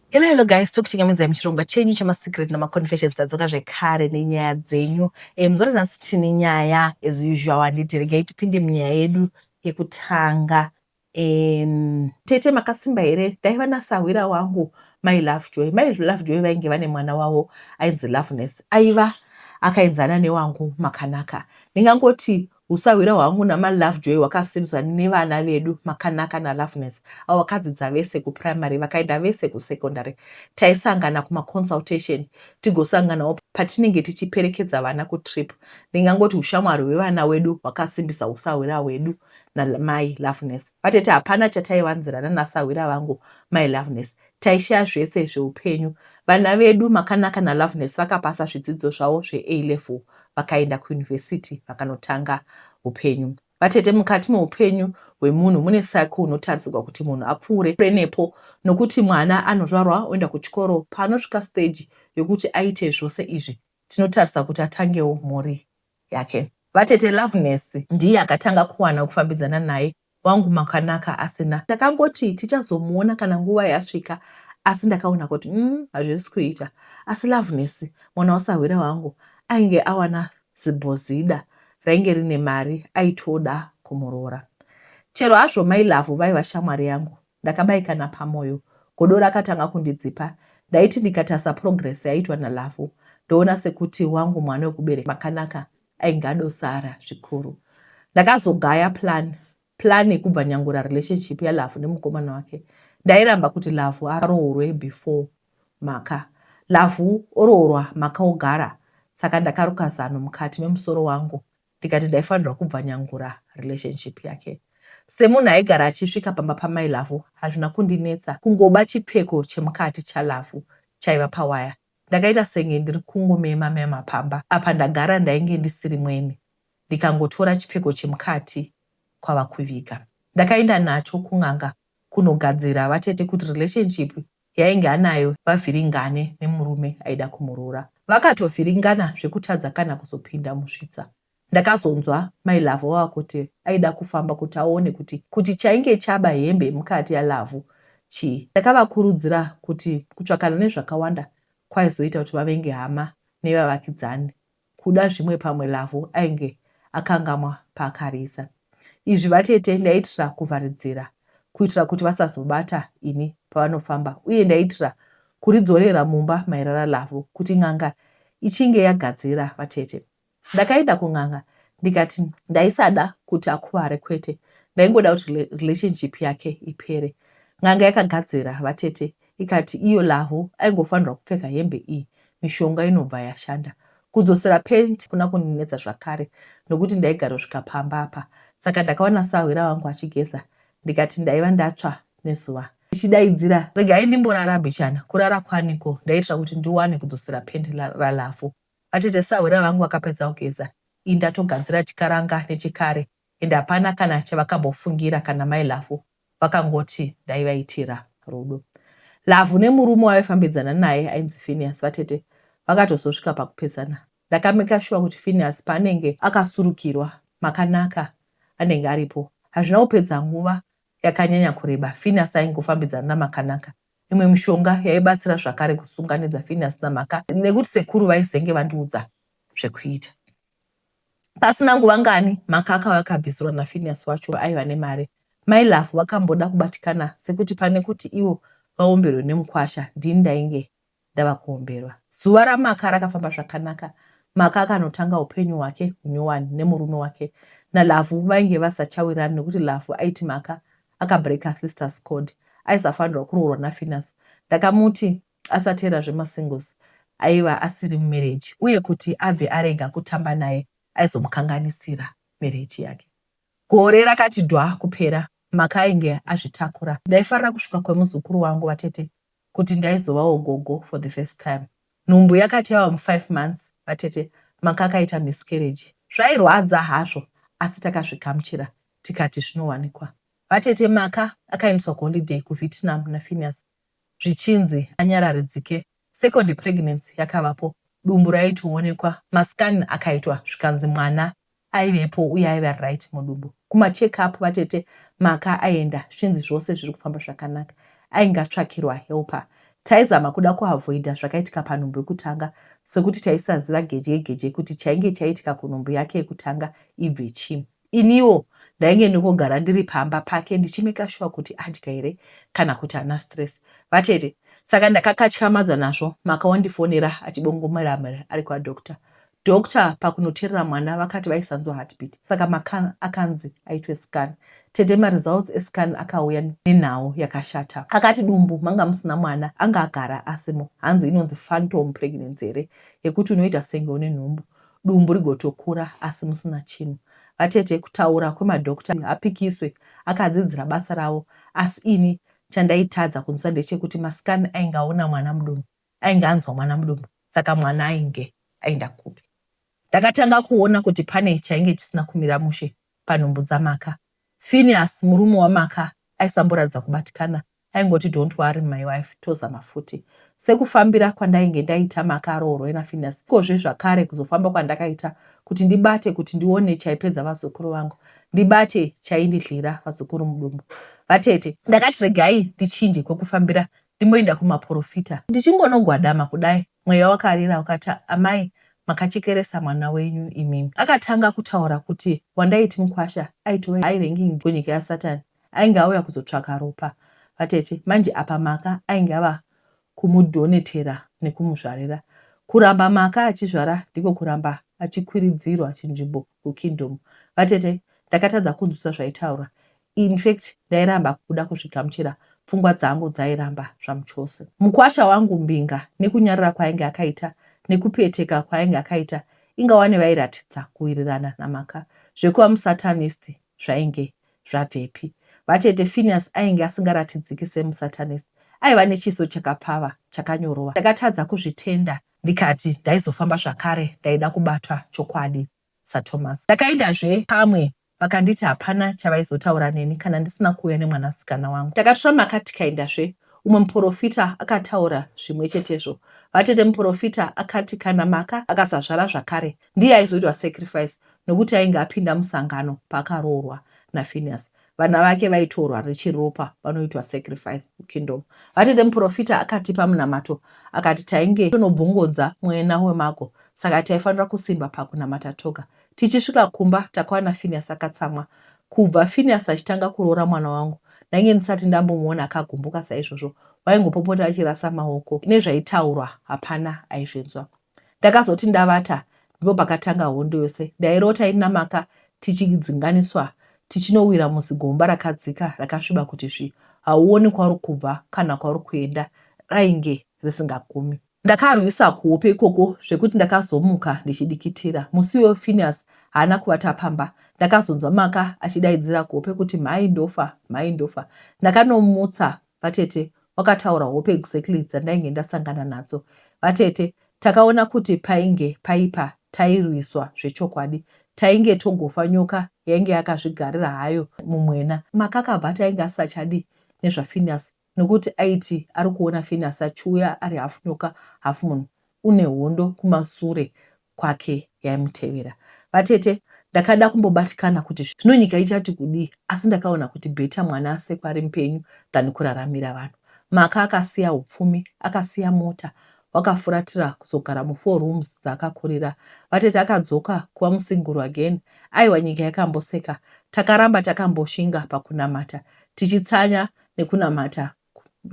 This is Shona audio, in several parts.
Hello, hello guys, tokuchingamidzai muchirongwa chenyu chemasecret nemaconfessions. Tadzoka zvekare nenyaya dzenyu. Muzuva ranhasi tine nyaya as usual. Handiti regai tipinde munyaya yedu yekutanga. Tete, makasimba here? Ndaiva nasahwira wangu Mai Lovejoy. Mai Lovejoy vainge vane mwana wavo ainzi Loveness, aiva akaenzana newangu Makanaka. Ndingangoti usahwira hwangu naMaLovejoy hwakasimbiswa nevana vedu Makanaka naLoveness, avo vakadzidza vese kuprimary, vakaenda vese kusecondary. Taisangana kumaconsultation, tigosanganawo patinenge tichiperekedza vana kutrip. Ndingangoti ushamwari hwevana wedu hwakasimbisa usahwira hwedu namai Loveness. Vatete, hapana chataivanzirana nasahwira vangu Mai Loveness. Taishaya zvese zveupenyu. Vana vedu Makanaka naLoveness vakapasa zvidzidzo zvavo zveA level, vakaenda kuyunivhesiti vakanotanga upenyu. Vatete, mukati meupenyu hwemunhu mune cycle unotarisirwa kuti munhu apfuure nepo, nokuti mwana anozvarwa oenda kuchikoro, paanosvika stage yokuti aite zvose izvi, tinotarisa kuti atangewo mhuri yake. Vatete, Loveness ndiye akatanga kuwana wekufambidzana naye, wangu Makanaka asina. Takangoti tichazomuona kana nguva yasvika, asi ndakaona kuti hazvisi kuita. Asi Loveness, mwana wasahwira wangu, ainge awana zibhozida rainge rine mari, aitoda kumuroora. Chero hazvo Mai Love vaiva shamwari yangu, ndakabaikana pamoyo. Godo rakatanga kundidzipa. Ndaiti ndikatarisa progress yaiitwa naLove, ndoona sekuti wangu mwana wekubereka Makanaka ainge adosara zvikuru. Ndakazogaya plan yekubvanyangura relationship yaLove nemukomana wake. Ndairamba kuti Love aroorwe before Maka. Love oroorwa, Maka ogara. Saka ndakaruka zano mukati memusoro wangu, ndikati ndaifanirwa kubvanyangura relationship yake. Semunhu aigara achisvika pamba paMai Love, hazvina kundinetsa kungoba chipfeko chemukati chaLove chaiva pawaya. Ndakaita senge ndiri kungomema mema pamba apa, ndagara ndainge ndisiri mweni, ndikangotora chipfeko chemukati kwava kuviga. Ndakaenda nacho kun'anga kunogadzira, vatete, kuti relationship yainge anayo vavhiringane nemurume aida kumuroora. Vakatovhiringana zvekutadza kana kuzopinda musvitsa. Ndakazonzwa Mai Love vava kuti aida kufamba kuti aone kuti chainge chaba hembe yemukati yaLove chii. Ndakavakurudzira kuti kutsvakana nezvakawanda kwaizoita kuti vavenge hama nevavakidzani, kuda zvimwe pamwe Love ainge akangamwa paakariisa. Izvi, vatete, ndaiitira kuvharidzira kuitira kuti vasazobata ini pavanofamba, uye ndaiitira kuridzorera mumba mairara Love kuti n'anga ichinge yagadzira. Vatete, ndakaenda kun'anga ndikati ndaisada kuti akuvare, kwete, ndaingoda kuti relationship yake ipere. N'anga yakagadzira, vatete, ikati iyo Love aingofanirwa kupfeka hembe iyi, mishonga inobva yashanda. Kudzosera pent kuna kundinetsa zvakare nokuti ndaigarosvika pamba apa. Saka ndakawana sahwira vangu achigeza, ndikati ndaiva ndatsva nezuva, ndichidaidzira, "Regai ndimborara mbichana." Kurara kwaniko? Ndaiitira kuti ndiwane kudzosera pent raLove. Vatete, sahwira vangu vakapedza kugeza ini ndatogadzira chikaranga nechekare, ende hapana kana chavakambofungira kana Mai Love. Vakangoti ndaivaitira rudo. Love nemurume waaifambidzana naye ainzi Phineas, vatete, vakatozosvika pakupesana. Ndakameka shuwa kuti Phineas paanenge akasurukirwa, Makanaka anenge aripo. Hazvina kupedza nguva yakanyanya kureba, Phineas aingofambidzana naMakanaka. Imwe mishonga yaibatsira zvakare kusunganidza Phineas naMaka nekuti sekuru vaizenge vandiudza zvekuita. Pasina nguva ngani, Maka akauya akabvisirwa naPhineas wacho aiva nemari. Mai Love vakamboda kubatikana sekuti pane kuti ivo vaomberwe nemukwasha, ndini ndainge ndava kuomberwa. Zuva raMaka rakafamba zvakanaka. Maka akanotanga upenyu hwake hunyowani nemurume wake. NaLove vainge vasachawirirani nekuti Love aiti Maka akabreaker sisters code, aisafanirwa kuroorwa naPhineas. Ndakamuti asateera zvemasingles, aiva asiri mumarriage, uye kuti abve arega kutamba naye, aizomukanganisira marriage yake. Gore rakati dhwa kupera, Maka ainge azvitakura. Ndaifarira kusvika kwemuzukuru wangu, vatete, kuti ndaizovawo gogo for the first time. Nhumbu yakati yava mu5 months, vatete, Maka akaita miscarriage. Zvairwadza hazvo, asi takazvigamuchira tikati zvinowanikwa. Vatete, Maka akaendeswa kuholiday kuVietnam naPhineas zvichinzi anyararidzike. Second pregnancy yakavapo, dumbu raitoonekwa, mascan akaitwa zvikanzi mwana aivepo uye aiva right mudumbu. Kumacheck up, vatete, Maka aienda zvichinzi zvose zviri kufamba zvakanaka. Ainge atsvakirwa helper. Taizama kuda kuavoider zvakaitika panhumbu yekutanga sekuti taisaziva gedye gedye kuti chainge chaitika kunhumbu yake yekutanga ibve chii. Iniwo ndainge ndongogara ndiri pamba pake ndichimeka sure kuti adya here kana kuti haana stress. Vatete, saka ndakakatyamadzwa nazvo Maka wandifonera achibongomera ari kwadoctor. Doctor pakunoterera mwana vakati vaisanzwa heartbeat saka Maka akanzi aitwe scan. Tete maresults escan akauya nenhau yakashata. Akati dumbu manga musina mwana anga agara asimo hanzi inonzi phantom pregnancy here yekuti unoita senge une nhumbu dumbu rigotokura asi musina chinhu. Vatete kutaura kwemadoctor hapikiswe akadzidzira basa ravo asi ini chandaitadza kunzwa ndechekuti mascan ainge aona mwana mudumbu ainge anzwa mwana mudumbu saka mwana ainge aenda kupi. Ndakatanga kuona kuti pane chainge chisina kumira mushe panhumbu dzaMaka. Phineas murume waMaka aisamboratidza kubatikana aingoti don't worry my wife tozama futi. Sekufambira kwandainge ndaita Maka aroorwe naPhineas ikozve zvakare kuzofamba kwandakaita kuti ndibate kuti ndione chaipedza vazukuru vangu ndibate chaindidyira vazukuru mudumbu. Vatete. Ndakati regai ndichinje kwekufambira ndimboenda kumaporofita. Ndichingonogwadama kudai mweya wakarira ukati amai makachekeresa mwana wenyu imimi. Akatanga kutaura kuti wandaiti mukwasha aitove high ranking kunyika yasatan ainge auya kuzotsvaka ropa vatete manje apa Maka ainge ava kumudhonetera nekumuzvarira. Kuramba Maka achizvara ndiko kuramba achikwiridzirwa chinzvimbo kukingdom. Vatete ndakatadza kunzwisa zvaitaurwa In fact ndairamba kuda kuzvigamuchira pfungwa dzangu dzairamba zvamuchose. Mukwasha wangu Mbinga nekunyarara kwaainge akaita nekupeteka kwaainge akaita ingawane vairatidza kuwirirana naMaka. Zvekuva musatanist zvainge zvabvepi? Vatete Phineas ainge asingaratidziki semusatanist. Aiva nechiso chakapfava chakanyorova. Ndakatadza kuzvitenda ndikati ndaizofamba zvakare ndaida kubatwa chokwadi saThomas. Ndakaendazve pamwe Vakanditi hapana chavaizotaura neni kana ndisina kuuya nemwanasikana wangu. Takatora Maka tikaendazve. Umwe muporofita akataura zvimwe chetezvo. Vatete muporofita akati kana Maka akasazvara zvakare ndiye aizoitwa sacrifice nokuti ainge apinda musangano paakaroorwa naPhineas. Vana vake vaitorwa richiri ropa vanoitwa sacrifice kukingdom. Vatete muporofita akatipa munamato akati tainge tonobvongodza mwena wemago saka taifanira kusimba pakunamata toga. Tichisvika kumba takawana Phineas akatsamwa. Kubva Phineas achitanga kuroora mwana wangu ndainge ndisati ndambomuona akagumbuka saizvozvo. Waingopopota achirasa maoko nezvaitaurwa hapana aizvinzwa. Ndakazoti ndavata ndipo pakatanga hondo yose. Ndairota ini naMaka tichidzinganiswa tichinowira muzigomba rakadzika rakasviba kuti zvi. Hauoni kwauri kubva kana kwauri kuenda rainge risingagumi. Ndakarwisa kuhope ikoko zvekuti ndakazomuka ndichidikitira. Musi iwoyo Phineas haana kuvata pamba. Ndakazonzwa Maka achidaidzira kuhope kuti mhai ndofa, mhai ndofa. Ndakanomutsa vatete wakataura hope exactly dzandainge ndasangana nadzo. Vatete, takaona kuti painge paipa tairwiswa zvechokwadi. Tainge togofa nyoka yainge yakazvigarira hayo mumwena. Maka akabva ati ainge asisachadi nezvaPhineas nokuti aiti ari kuona Phineas achiuya ari hafu nyoka hafu munhu une hondo kumasure kwake yaimutevera. Vatete, ndakada kumbobatikana kuti zvino nyika ichati kudii asi ndakaona kuti better mwana asekwe ari mupenyu than kuraramira vanhu. Maka akasiya upfumi, akasiya mota, wakafuratira kuzogara mufour rooms dzaakakurira. Vatete akadzoka kuva musinguru again. Aiwa nyika yakamboseka. Takaramba takamboshinga pakunamata tichitsanya nekunamata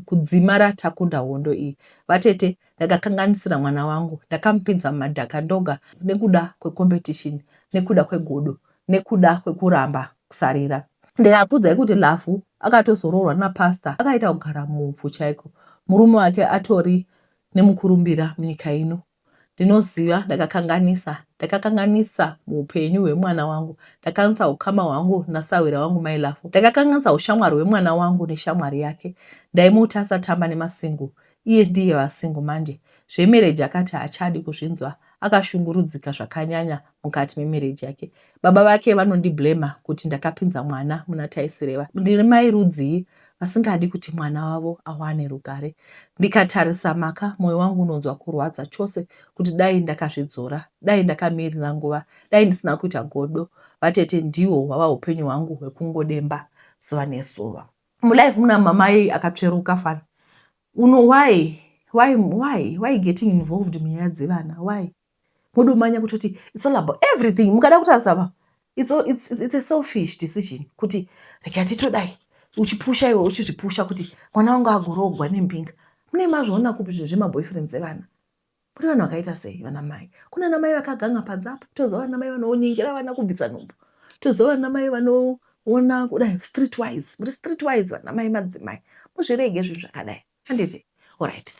kudzimara takunda hondo iyi. Vatete, ndakakanganisira mwana wangu, ndakamupinza mumadhaka ndoga nekuda kwecompetition, nekuda kwegodo, nekuda kwekuramba kusarira. Ndikakuudzai kuti Lavhu akatozoroorwa napastor akaita kugara muvhu chaiko. Murume wake atori nemukurumbira munyika ino. Ndinoziva ndakakanganisa. Ndakakanganisa muupenyu hwemwana wangu. Ndakanganisa ukama hwangu nasahwira wangu mai Lafu. Ndakakanganisa ushamwari hwemwana wangu neshamwari yake. Ndaimuti asatamba nemasingle. Iye ndiye vasingle manje. Zvemarriage akati haachadi kuzvinzwa. Akashungurudzika zvakanyanya mukati memarriage yake. Baba vake vanondiblamer kuti ndakapinza mwana muna Taisireva. Ndiri mai rudzii vasingadi kuti mwana wavo awane rugare. Ndikatarisa Maka moyo wangu unonzwa kurwadza chose kuti dai ndakazvidzora, dai ndakamirira nguva, dai ndisina kuita godo. Vatete ndihwo hwava hupenyu hwangu hwekungodemba zuva nezuva. Mulife muna mamai akatsveruka fani. Uno why? Why, why, why getting involved munyaya dzevana? Why mudomanya kutoti it's all about everything? Mukada kutarisa pa it's a selfish decision kuti rega titodai, uchipusha iwe, uchizvipusha kuti mwana wangu agorogwa nembinga. Mune mazviona kupi zvinhu zvemaboyfriends evana? Kuri vanhu vakaita sei vana mai? Kuna ana mai vakaganga panze apa. Toziva vana mai vanonyengera vana kubvisa nhumbu. Toziva vana mai vanoona kudai street wise. Muri street wise vana mai, madzimai, muzvirege zvinhu zvakadai, handiti? Alright.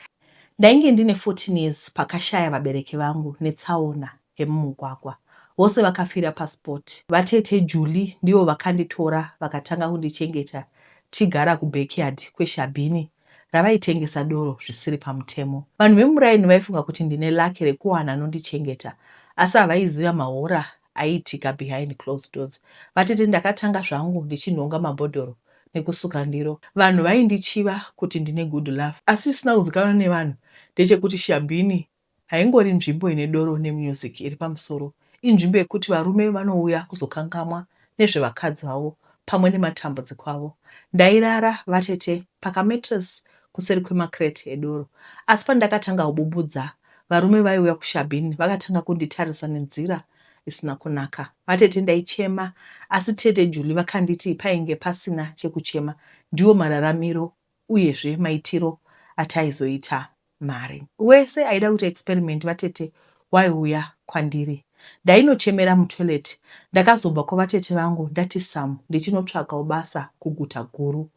Ndainge ndine 14 years pakashaya vabereki vangu netsaona yemumugwagwa. Vose vakafira paspot. Vatete Julie ndivo vakanditora vakatanga kundichengeta tichigara kubackyard kweshabhini ravaitengesa doro zvisiri pamutemo. Vanhu vemuraini vaifunga kuti ndine lucky rekuwana anondichengeta, asi havaiziva mahora aiitika behind closed doors. Vatete, ndakatanga zvangu ndichinhonga mabhodhoro nekusuka ndiro. Vanhu vaindichiva kuti ndine good love. Asi chisina kuzikanwa nevanhu ndechekuti shabhini haingori nzvimbo ine doro nemusic iri pamusoro. Inzvimbo yekuti varume vanouya kuzokangamwa nezvevakadzi vavo pamwe nematambudziko avo. Ndairara, vatete, pakamattress kuseri kwemakreti edoro. Asi pandakatanga kububudza, varume vaiuya kushabhini vakatanga kunditarisa nenzira isina kunaka. Vatete, ndaichema, asi tete Julie vakanditi painge pasina chekuchema, ndiwo mararamiro uyezve maitiro ataizoita mari. Wese aida kuita experiment, vatete, waiuya kwandiri. Ndainochemera mutoilet. Ndakazobva kwavatete vangu ndati samu ndichinotsvakawo basa kuguta guru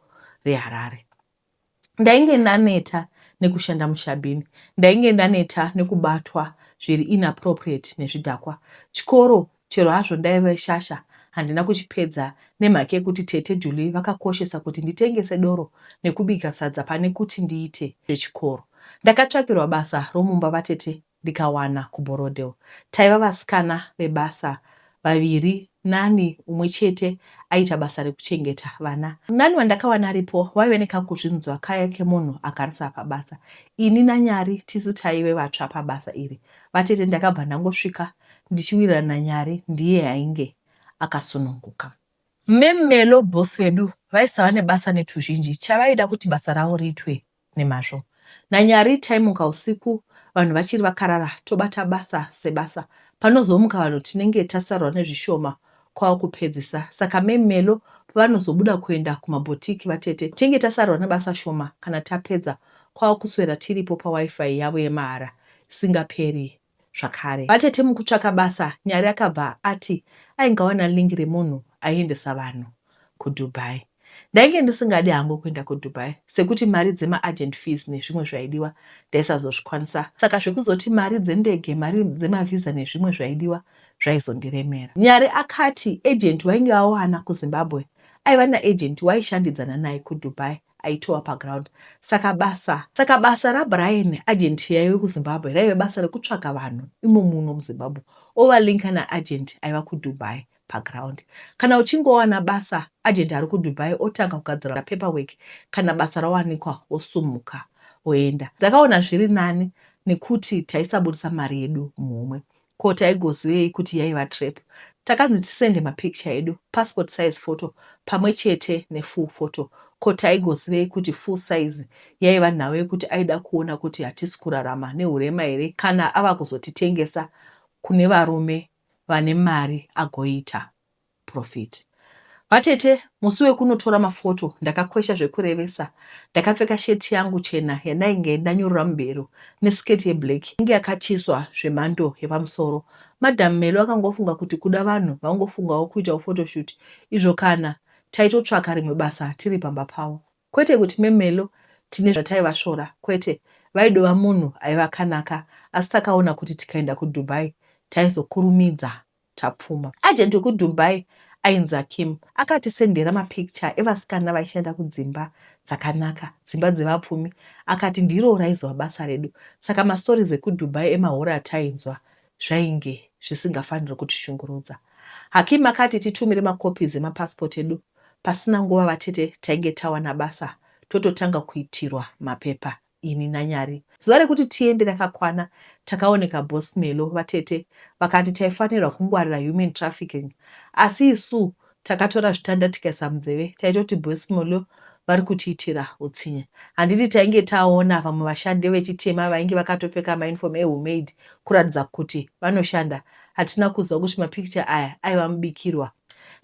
reHarare. Ndainge ndaneta nekushanda mushabhini. Ndainge ndaneta nekubatwa zviri inappropriate nezvidhakwa. Chikoro, chero hazvo ndaive shasha, handina kuchipedza nemhaka yekuti tete Julie vakakoshesa kuti nditengese doro nekubika sadza pane kuti ndiite zvechikoro. Ndakatsvakirwa basa romumba, vatete, ndikawana kuBorrowdale. Taiva vasikana vebasa vaviri, nani umwe chete aiita basa rekuchengeta vana. Nani wandakawana aripo waive nekakuzvinzwa kaya kemunhu agarisa pabasa. Ini naNyari tisu taive vatsva pabasa iri. Vatete, ndakabva ndangosvika ndichiwirirana naNyari, ndiye ainge akasununguka. Ma'am Melo, boss vedu, vaisava nebasa netuzhinji, chavaida kuti basa ravo riitwe nemazvo. NaNyari taimuka usiku vanhu vachiri vakarara tobata basa sebasa. Panozomuka vanhu tinenge tasarwa nezvishoma kwava kupedzisa. Saka Ma'am Melo pavanozobuda kuenda kumabhotiki, vatete, tinenge tasarwa nebasa shoma kana tapedza kwava kuswera tiripo paWiFi yavo yemahara isingaperi zvakare. Vatete, mukutsvaka basa, Nyari akabva ati ainge awana link remunhu aiendesa vanhu kuDubai. Ndainge ndisingadi hangu kuenda kuDubai sekuti mari dzemaagent fees nezvimwe zvaidiwa ndaisazozvikwanisa. Saka zvekuzoti mari dzendege, mari dzemavisa nezvimwe zvaidiwa zvaizondiremera. Nyari akati agent wainge awana kuZimbabwe aiva naagent waaishandidzana naye kuDubai aitova paground. Saka basa raBrian, agent yaive kuZimbabwe, raive basa rekutsvaka vanhu imo muno muZimbabwe ovalinka naagent aiva kuDubai paground. Kana uchinge wawana basa, agent ari kuDubai otanga kugadzira paperwork. Kana basa rawanikwa, wosumuka woenda. Ndakaona zviri nani nekuti taisabudisa mari yedu muhomwe. Ko taigozivei kuti yaiva trap? Takanzi tisende mapicture edu, passport size photo pamwe chete nefull photo. Ko taigozivei kuti full size yaiva nhau yekuti aida kuona kuti hatisi kurarama neurema here kana ava kuzotitengesa kune varume vane mari agoita profit? Vatete, musi wekunotora mafoto ndakakwesha zvekurevesa. Ndakapfeka sheti yangu chena yandainge ndanyurura mubhero nesiketi yeblack inge yakachiswa zvemhando yepamusoro. Madam Melo akangofunga kuti kuda vanhu vangofungawo kuitawo photoshoot, izvo kana taitotsvaka rimwe basa tiri pamba pavo. Kwete kuti Memelo tine zvataivasvora, kwete. Vaidova munhu aiva akanaka, asi takaona kuti tikaenda kuDubai taizokurumidza tapfuma. Agent wekuDubai ainzi Hakim akatisendera mapicture evasikana vaishanda kudzimba dzakanaka, dzimba dzevapfumi, akati ndiro raizova basa redu. Saka mastories ekuDubai emahora atainzwa zvainge zvisingafaniri kutishungurudza. Hakim akati titumire macopies emapassport edu. Pasina nguva, vatete, tainge tawana basa, tototanga kuitirwa mapepa ini naNyari. Zuva rekuti tiende rakakwana, takaoneka Boss Melo, vatete, vakati taifanirwa kungwarira human trafficking, asi isu takatora zvitanda tikaisa munzeve. Taitoti Boss Melo vari kutiitira hutsinye. Handiti tainge taona vamwe vashandi vechitema vainge vakatopfeka mauniform ehumaid kuratidza kuti vanoshanda. Hatina kuziva kuti mapicture aya aiva mubikirwa.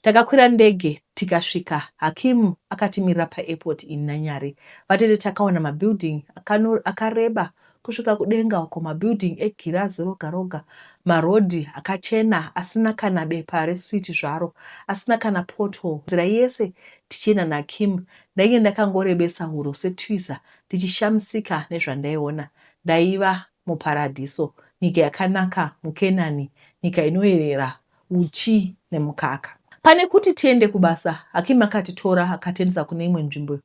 Takakwira ndege tikasvika Hakim akatimirira paairport ini naNyari. Vatete takaona mabuilding akareba kusvika kudenga uko mabuilding egirazi roga roga maroad akachena asina kana bepa resweet zvaro asina kana pothole. Nzira yese tichienda naKim ndainge ndakangorebesa huro setwiza ndichishamisika nezvandaiona. Ndaiva muparadhiso, nyika yakanaka muKenani, nyika inoyerera uchi nemukaka. Pane kuti tiende kubasa, Hakim akatitora akatiendesa kune imwe nzvimbo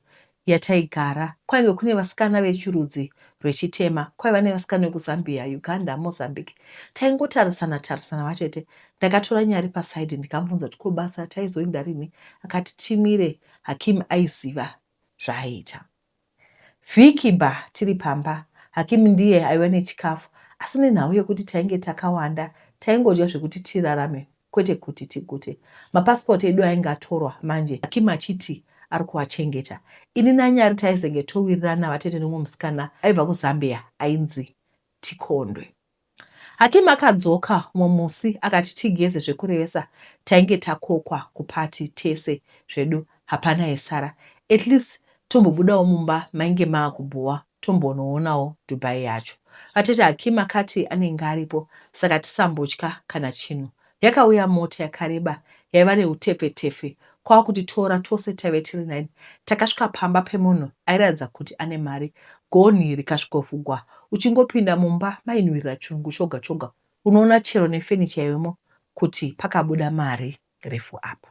yataigara. Kwainge kune vasikana vechirudzi rwechitema. Kwaiva nevasikana vekuZambia, Uganda, Mozambique. Taingotarisana tarisana vatete. Ndakatora Nyari paside ndikamubvunza kuti ko basa taizoenda rinhi akati timire. Hakim aiziva zvaaiita. Vhiki ba tiri pamba, Hakim ndiye aiva nechikafu asi nenhau yekuti tainge takawanda taingodya zvekuti tirarame kwete kuti tigute. Mapassport edu ainge atorwa manje Hakim achiti ari kuachengeta. Ini naNyari taizenge towirirana vatete neumwe musikana aibva kuZambia ainzi Tikondwe. Hakim akadzoka umwe musi akati tigeze zvekurevesa tainge takokwa kuparty tese zvedu hapana aisara. At least tombobudawo mumba mainge maakubhowa tombonoonawo Dubai yacho. Vatete Hakim akati anenge aripo saka tisambotya kana chinhu. Yakauya mota yakareba yaiva neutepfe-tepfe kwakutitora tose taive tiri nine. Takasvika pamba pemunhu airatidza kuti ane mari. Gonhi rikasvikovhugwa. Uchingopinda mumba mainhuwirira chirungu choga choga. Unoona chero nefenicha yaivemo kuti pakabuda mari refu apa.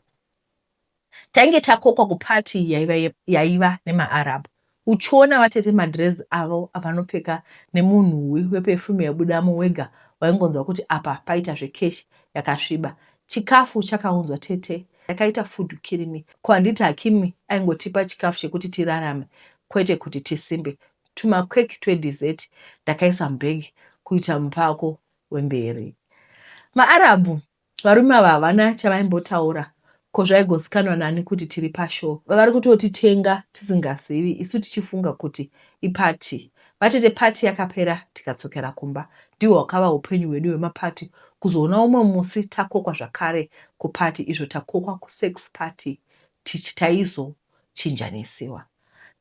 Tainge takokwa kuparty yaiva yaiva nemaArab. Uchiona vatete madress avo avanopfeka nemunhuwi weperfume yaibudamo wega waingonzwa kuti apa paita zvecash yakasviba. Chikafu chakaunzwa tete yakaita food kirimi. Ko handiti Hakimi aingotipa chikafu chekuti tirarame kwete kuti tisimbe. Tumakwek twedessert ndakaisa mubag kuita mupako wemberi. MaArab Varume ava havana chavaimbotaura ko zvaigozikanwa nani kuti tiri pashow. Vari kutotitenga tisingazivi isu tichifunga kuti iparty. Vatete party yakapera tikatsokera kumba. Ndihwo hwakava hupenyu hwedu hwemaparty kuzoona umwe musi takokwa zvakare kuparty izvo takokwa kusex party tichi taizochinjanisiwa.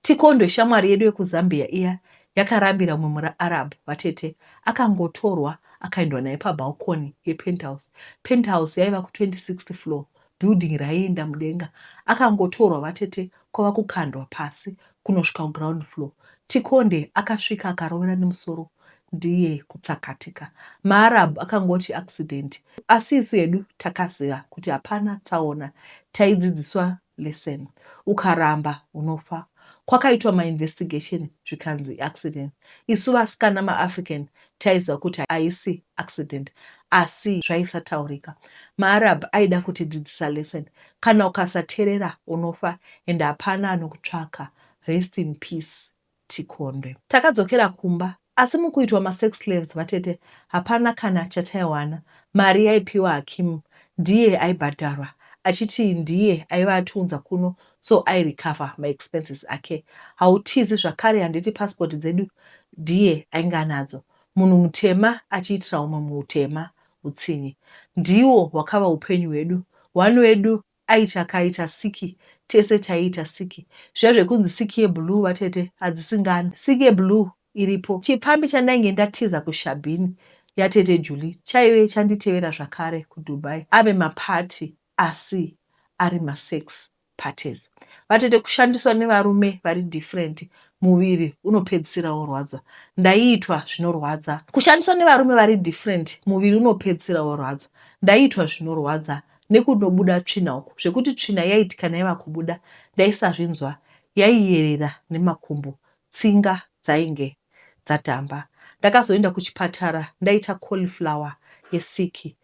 Tikondwe shamwari yedu yekuZambia iya yakarambira umwe muArab vatete akangotorwa akaendwa naye pabalcony yepenthouse. Penthouse yaiva ku 26th floor building raienda mudenga. Akangotorwa vatete kwava kukandwa pasi kunosvika kuground floor. Tikonde akasvika akarovera nemusoro ndiye kutsakatika. MaArab akangoti accident asi isu hedu takaziva kuti hapana tsaona taidzidziswa lesson ukaramba unofa. Kwakaitwa mainvestigation zvikanzi iaccident. Isu vasikana maAfrican taiziva kuti haisi accident asi zvaisataurika. MaArab aida kutidzidzisa lesson. Kana ukasaterera unofa and hapana anokutsvaka. Rest in peace Tikondwe. Takadzokera kumba asi mukuitwa masex slaves vatete hapana kana chataiwana. Mari yaipiwa Hakim ndiye aibhadharwa achiti ndiye aiva atiunza kuno so airecover maexpenses ake. Hautizi zvakare handiti passport dzedu ndiye ainge anadzo. Munhu mutema achiitira umwe mutema hutsinye. Ndiwo hwakava hupenyu hwedu. One wedu Aiti akaita siki tese taiita siki. Zviya zvekunzi siki yeblue vatete hadzisi ngano. Siki yeblue iripo. Chipfambi chandainge ndatiza kushabhini yatete Julie chaive chanditevera zvakare kuDubai. Ave maparty asi ari masex parties. Vatete kushandiswa nevarume vari different muviri unopedzisira worwadzwa. Ndaiitwa zvinorwadza. Kushandiswa nevarume vari different muviri unopedzisira worwadzwa. Ndaiitwa zvinorwadza nekunobuda tsvina uku zvekuti tsvina yaiti kana yava kubuda ndaisazvinzwa yaiyerera nemakumbo tsinga dzainge dzadhamba. Ndakazoenda kuchipatara ndaita cauliflower yesiki.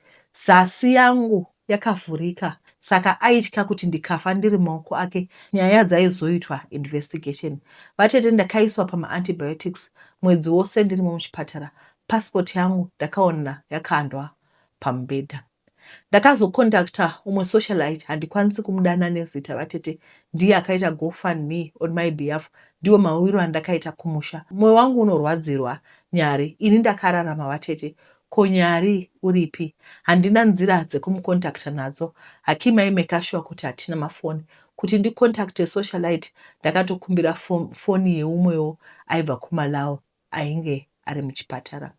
Zasi yangu yakavhurika saka aitya kuti ndikafa ndiri mumaoko ake nyaya dzaizoitwa investigation. Vatete ndakaiswa pamaantibiotics mwedzi wose ndirimo muchipatara. Passport yangu ndakaona yakandwa pamubhedha. Ndakazocontacta umwe socialite handikwanisi kumudana nezita vatete ndiye akaita go fund me on my behalf ndiwo mawiro andakaita kumusha. Moyo wangu unorwadzirwa Nyari ini ndakararama vatete ko Nyari uripi? Handina nzira dzekumucontacta nadzo. Hakim aimeka sure kuti hatina mafoni. Kuti ndicontacte socialite ndakatokumbira foni yeumwewo aibva kuMalawi ainge ari muchipatara.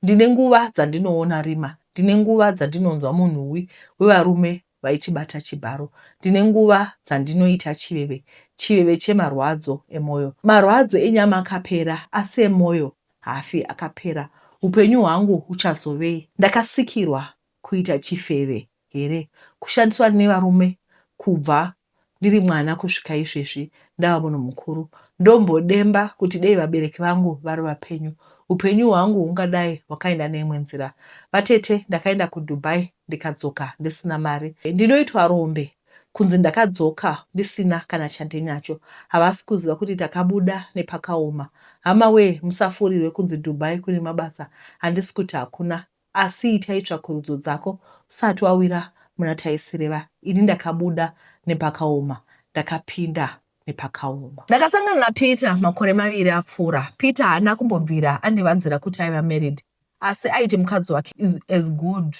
Ndine nguva dzandinoona rima, ndine nguva dzandinonzwa munhuwi wevarume vaichibata chibharo. Ndine nguva dzandinoita chiveve, chiveve chemarwadzo emoyo. Marwadzo enyama akapera asi emoyo haafi akapera. Hupenyu hwangu huchazovei? Ndakasikirwa kuita chifeve here? Kushandiswa nevarume kubva ndiri mwana kusvika izvezvi ndava munhu mukuru. Ndombodemba kuti dei vabereki vangu vari vapenyu. Hupenyu hwangu hungadai hwakaenda neimwe nzira. Vatete ndakaenda kuDubai ndikadzoka ndisina mari. Ndinoitwa rombe kunzi ndakadzoka ndisina kana chandinacho. Havasi kuziva kuti takabuda nepakaoma. Hama wee musafurirwe kunzi Dubai kune mabasa handisi kuti hakuna Asi itai tsvakurudzo dzako usati wawira muna taisireva ini ndakabuda nepakaoma ndakapinda nepakaoma. Ndakasangana naPeter makore maviri apfuura. Peter haana kumbobvira andivanzira kuti aiva married asi aiti mukadzi wake is as good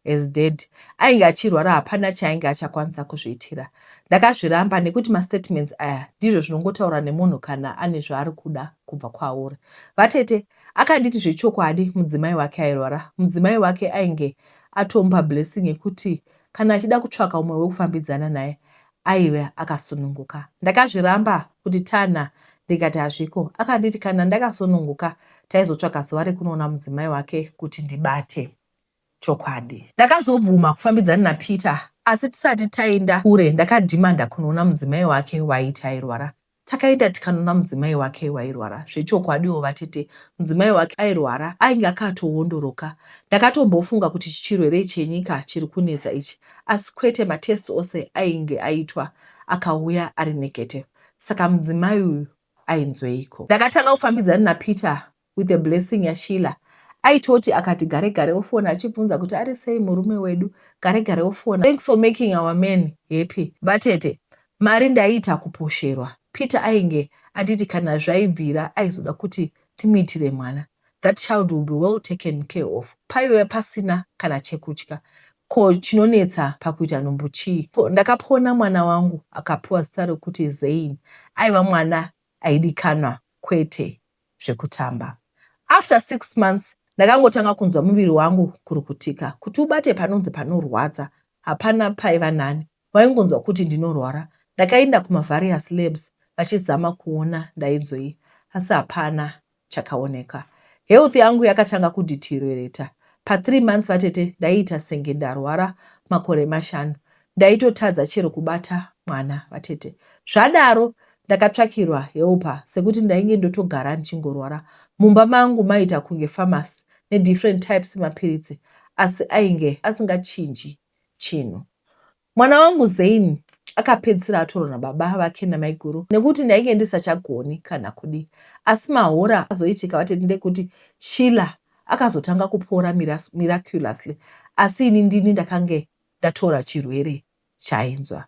as dead. Ainge achirwara hapana chaainge achakwanisa kuzviitira. Ndakazviramba nekuti mastatements aya ndizvo zvinongotaura nemunhu kana ane zvaari kuda kubva kwauri. Vatete Akanditi zvechokwadi mudzimai wake airwara. Mudzimai wake ainge atomupa blessing yekuti kana achida kutsvaka umwe wekufambidzana naye aive akasununguka. Ndakazviramba kuti tanha ndikati hazviko. Akanditi kana ndakasununguka taizotsvaka zuva rekunoona mudzimai wake kuti ndibate chokwadi. Ndakazobvuma kufambidzana naPeter asi tisati taenda kure ndakadhimanda kunoona mudzimai wake waaiti airwara. Takaenda tikanoona mudzimai wake wairwara. Zvechokwadiwo vatete, mudzimai wake airwara ainge akatowondoroka. Ndakatombofunga kuti chirwere chenyika chiri kunetsa ichi asi kwete matests ose ainge aitwa akauya ari negative. Saka mudzimai uyu ainzweiko? Ndakatanga kufambidzana naPeter with a blessing yaSheila. Aitoti akati gare gare ofona achibvunza kuti ari sei murume wedu. Gare gare ofona. Thanks for making our man happy. Vatete, mari ndaiita kuposherwa. Peter ainge anditi kana zvaibvira aizoda kuti ndimuitire mwana. That child will be well taken care of. Paive pasina kana chekutya. Ko chinonetsa pakuita nhumbu chii? Ndakapona mwana wangu akapiwa zita rekuti Zein. Aiva mwana aidikanwa kwete zvekutamba. After 6 months ndakangotanga kunzwa muviri wangu kurukutika. Kuti ubate panonzi panorwadza hapana paiva nani. Waingonzwa kuti ndinorwara. Ndakaenda kumavarious labs vachizama kuona ndainzwei asi hapana chakaoneka. Health yangu yakatanga kudeteriorater. Pa 3 months vatete ndaiita senge ndarwara makore mashanu. Ndaitotadza chero kubata mwana vatete. Zvadaro ndakatsvakirwa helper sekuti ndainge ndotogara ndichingorwara. Mumba mangu maiita kunge pharmacy nedifferent types emapiritsi asi ainge asingachinji chinhu. Mwana wangu Zein akapedzisira atorwa nababa vake namaiguru nekuti ndainge ndisachagoni kana kudii. Asi mahora azoitika vatete ndekuti Sheila akazotanga kupora miraculously asi ini ndini ndakange ndatora chirwere chainzwa.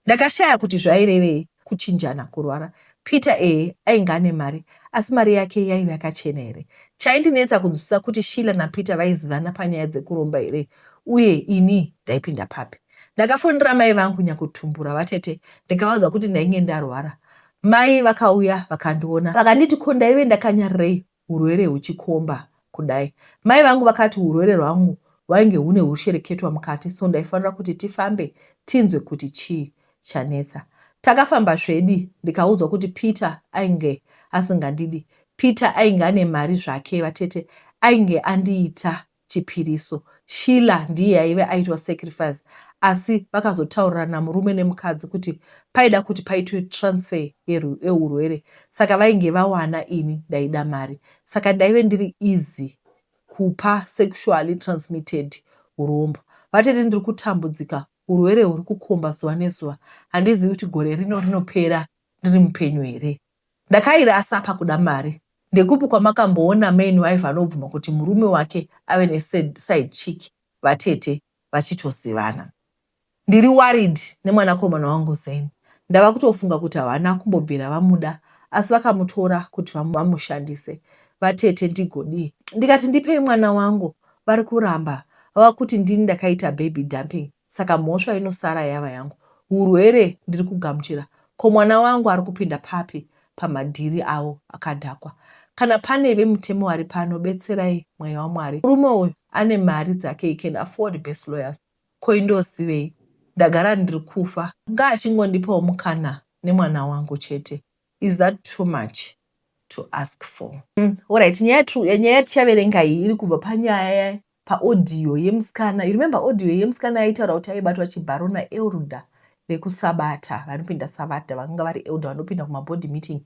Ndakashaya kuti zvairevei kuchinjana kurwara. Peter ehe ainge ane mari asi mari yake yaive yakachena here? Chaindinetsa kunzwisisa kuti Sheila naPeter vaizivana panyaya dzekuromba here uye ini ndaipinda papi. Ndakafonera mai vangu nyakutumbura vatete ndikavaudza kuti ndainge ndarwara. Mai vakauya vakandiona vakanditi ko ndaive ndakanyarirei hurwere huchikomba kudai. Mai vangu vakati hurwere rwangu hwainge hune hushereketwa mukati so ndaifanira kuti tifambe tinzwe kuti chii chanetsa. Takafamba zvedi ndikaudzwa kuti Peter ainge asingandidi. Peter ainge ane mari zvake vatete ainge andiita chipiriso. Sheila ndiye aive aitwa sacrifice asi vakazotaurirana murume nemukadzi kuti paida kuti paitwe transfer yehurwere saka vainge vawana ini ndaida mari saka ndaive ndiri easy kupa sexually transmitted hurombwa. Vatete ndiri kutambudzika hurwere huri kukomba zuva nezuva handizivi kuti gore rino rinopera ndiri mupenyu here. Ndakairasa pakuda mari. Ndekupi kwamakamboona main wife anobvuma kuti murume wake ave neside chick vatete? vachitozivana. Ndiri worried nemwanakomana wangu Zain. Ndava kutofunga kuti havana kumbobvira vamuda asi vakamutora kuti vamushandise. Vatete ndigodii? Ndikati ndipei mwana wangu vari kuramba vava kuti ndini ndakaita baby dumping saka mhosva inosara yava yangu. Hurwere ndiri kugamuchira ko mwana wangu ari kupinda papi pamadhiri avo akadhakwa. Kana pane vemutemo vari pano betserai mweya waMwari. Murume uyu ane mari dzake he can afford best lawyers. Ko indozivei ndagara ndiri kufa. Ngaachingondipawo mukana nemwana wangu chete is that too much to ask for? Alright, nyaya nyaya yatichaverenga iyi iri kubva panyaya paaudio yemusikana. You remember audio yemusikana yaitaura kuti aibatwa chibharo naelder vekusabata vanopinda sabata vakanga vari elder vanopinda kumabody meeting.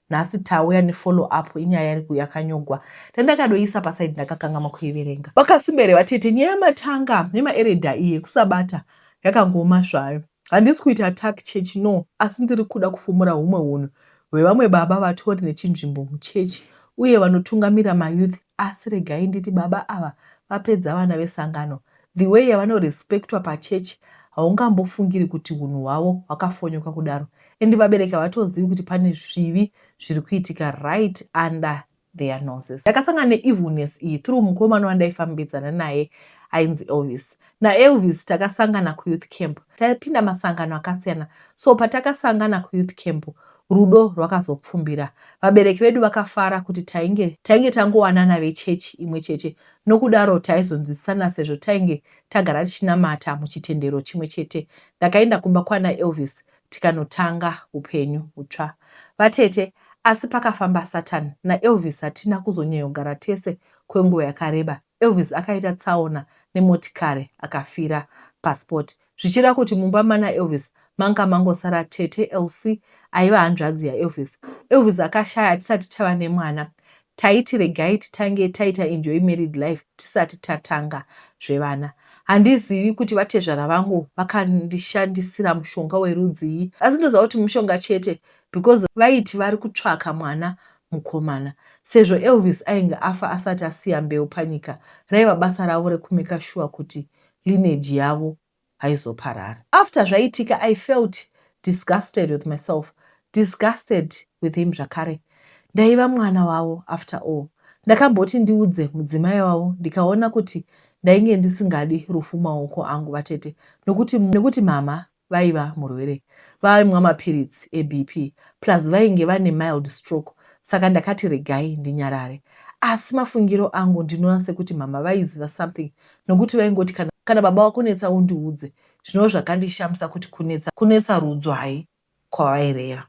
Nhasi tauya nefollow up inyaya yakanyogwa ndandakadoisa pasaidi ndakakangama kuiverenga. Vakasimba here vatete? Nyaya yamatanga nemaeredha iyi yekusabata yakangooma zvayo. Handisi kuita attack chechi no asi ndiri kuda kufumura humwe hunhu hwevamwe baba vatori nechinzvimbo muchechi uye vanotungamira mayouth asi regai nditi baba ava vapedza vana vesangano. The way yavanorespectwa pachechi haungambofungiri kuti hunhu hwavo hwakafonyoka kudaro and vabereki havatozivi kuti pane zvivi zviri kuitika right under their noses. Ndakasangana neevilness iyi through mukomana wandaifambidzana naye ainzi Elvis. NaElvis takasangana kuyouth camp. Taipinda masangano akasiyana so patakasangana kuyouth camp rudo rwakazopfumbira. Vabereki vedu vakafara kuti tainge tainge tangowanana vechechi imwe chete nokudaro taizonzwisisana sezvo tainge tagara tichinamata muchitendero chimwe chete. Ndakaenda kumba kwana Elvis tikanotanga hupenyu hutsva. Vatete, Asi pakafamba Satan naElvis hatina kuzonyanyogara tese kwenguva yakareba. Elvis akaita tsaona nemotikari akafira paspot. Zvichireva kuti mumba mana Elvis manga mangosara tete Elsie aiva hanzvadzi yaElvis. Elvis akashaya tisati tava nemwana. Taiti regai titange taita enjoy married life tisati tatanga zvevana. Handizivi kuti vatezvara vangu vakandishandisira mushonga werudzii asi ndoziva kuti mushonga chete because vaiti vari kutsvaka mwana mukomana. Sezvo Elvis ainge afa asati asiya mbeu panyika raiva basa ravo rekumeka sure kuti lineage yavo haizoparari. After zvaitika I felt disgusted with myself, disgusted with him zvakare. Ndaiva mwana wavo after all. Ndakamboti ndiudze mudzimai wavo ndikaona kuti ndainge ndisingadi rufu mumaoko angu vatete nokuti nekuti mhamha vaiva murwere vaimwa mapiritsi eBP plus vainge vane mild stroke saka ndakati regai ndinyarare. Asi mafungiro angu ndinoona sekuti mhamha vaiziva something nokuti vaingoti kana kana baba vakunetsa undiudze zvinova zvakandishamisa kuti kunetsa kunetsa rudzwai kwavaireva.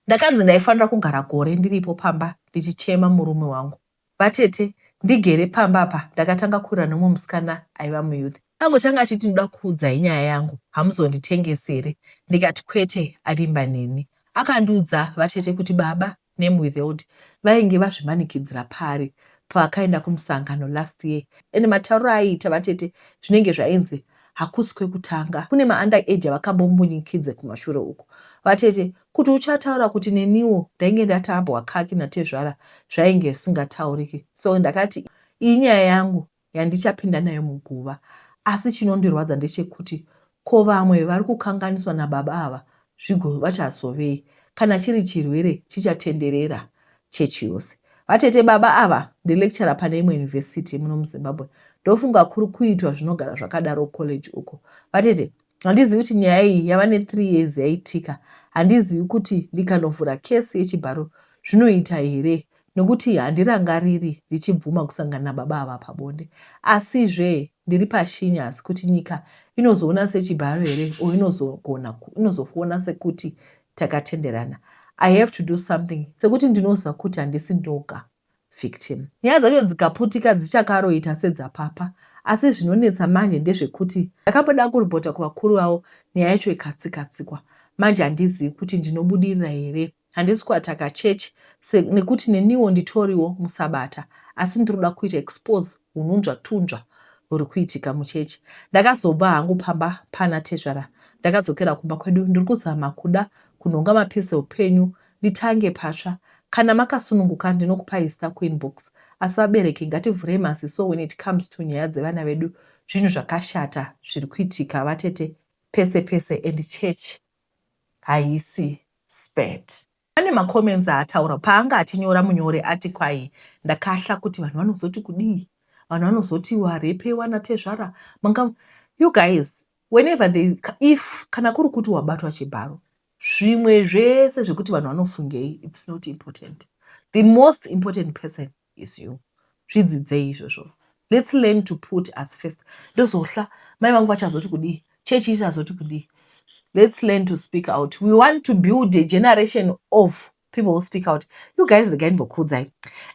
Ndakanzi ndaifanira kugara gore ndiripo pamba ndichichema murume wangu. Vatete, ndigere pamba apa ndakatanga kurira neumwe musikana aiva muyouth. Angotanga achiti ndoda kukuudzai nyaya yangu hamuzonditengesi here ndikati kwete avimba neni. Akandiudza vatete kuti baba name withheld vainge vazvimanikidzira paari pavakaenda kumusangano last year and matauriro aaiita vatete zvinenge zvainzi hakusi kwekutanga kune ma under age avakambombunyikidze kumashure uko vatete kuti uchataura kuti neniwo ndainge ndatambwa kaki natezvara zvainge zvisingatauriki so ndakati iyi nyaya yangu yandichapinda nayo muguva. Asi chinondirwadza ndechekuti ko vamwe vari kukanganiswa nababa ava zvigo vachazovei? Kana chiri chirwere chichatenderera chechi yose. Vatete baba ava ndilecturer pane imwe university muno muZimbabwe. Ndofunga kuri kuitwa zvinogara zvakadaro kucollege uko. Vatete, handizivi kuti nyaya iyi yava nethree years yaitika. Handizivi kuti ndikanovhura case yechibharo zvinoita here nokuti handirangariri ndichibvuma kusangana nababa ava pabonde. Asizve ndiri pashinyasi kuti nyika inozoona sechibharo here or inozogona inozoona sekuti takatenderana. I have to do something sekuti ndinoziva kuti handisi ndoga victim. Nyaya dzacho dzikaputika dzichakaroita sedzapapa asi zvinonetsa manje ndezvekuti ndakamboda kuripota kuvakuru vavo nyaya yacho ikatsika-tsikwa manje handizivi kuti ndinobudirira here. Handisi kuataka church se nekuti neniwo nditoriwo musabata asi ndinoda kuita expose hununzvatunzva huri kuitika muchechi. Ndakazobva hangu pamba pana tezvara ndakadzokera kumba kwedu ndiri kuzama kuda kunhonga mapisi eupenyu nditange patsva. Kana makasununguka ndinokupai zita kuinbox. Asi vabereki ngativhurei maziso when it comes to nyaya dzevana vedu. Zvinhu zvakashata zviri kuitika vatete pese pese and church haisi spared. Pane macomments aataura paanga achinyora munyori ati kwai ndakahla kuti vanhu vanozoti kudii, vanhu vanozoti warepewa natezvara manga. You guys, whenever they, if kana kuri kuti wabatwa chibharo, zvimwe zvese zvekuti vanhu vanofungei, it's not important. The most important person is you. Zvidzidzei izvozvo. Let's learn to put us first. Ndozohla mai vangu vachazoti kudii, chechi ichazoti kudii. Let's learn to speak out. We want to build a generation of people who speak out. You guys, regai ndimbokuudzai.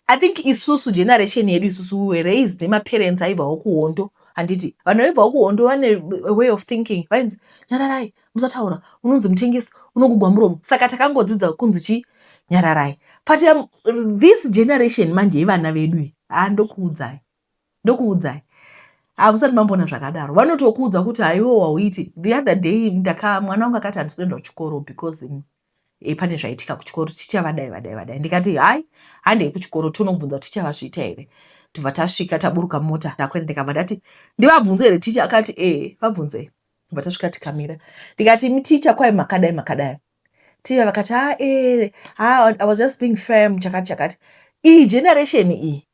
I think isusu, generation yedu isusu, we were raised nemaparents aibvawo kuhondo, handiti? Vanhu vaibvawo kuhondo vane a way of thinking. Vainzi nyararai, musataura, unonzi mutengesi, unogugwa muromo. Saka takangodzidza kunzi chi nyararai. But this generation manje, yevana vedu iyi, ha, ndokuudzai, ndokuudzai, hamusati mamboona zvakadaro. Vanotokuudza kuti haiwo wauiti. The other day ndaka mwana wangu akati handisi kuenda kuchikoro because pane zvaitika kuchikoro, ticha vadai vadai vadai. Ndikati hai, handei kuchikoro tonobvunza kuti ticha vazviita here. Tobva tasvika, taburuka mota, takwenda. Ndikabva ndati ndivabvunze here ticha? Akati e, vabvunzei. Tobva tasvika, tikamira. Ndikati, "Ticha, kwai makadai makadai." Ticha vakati, "Ha, e, ha, I was just being firm," chakati chakati. Iyi generation iyi,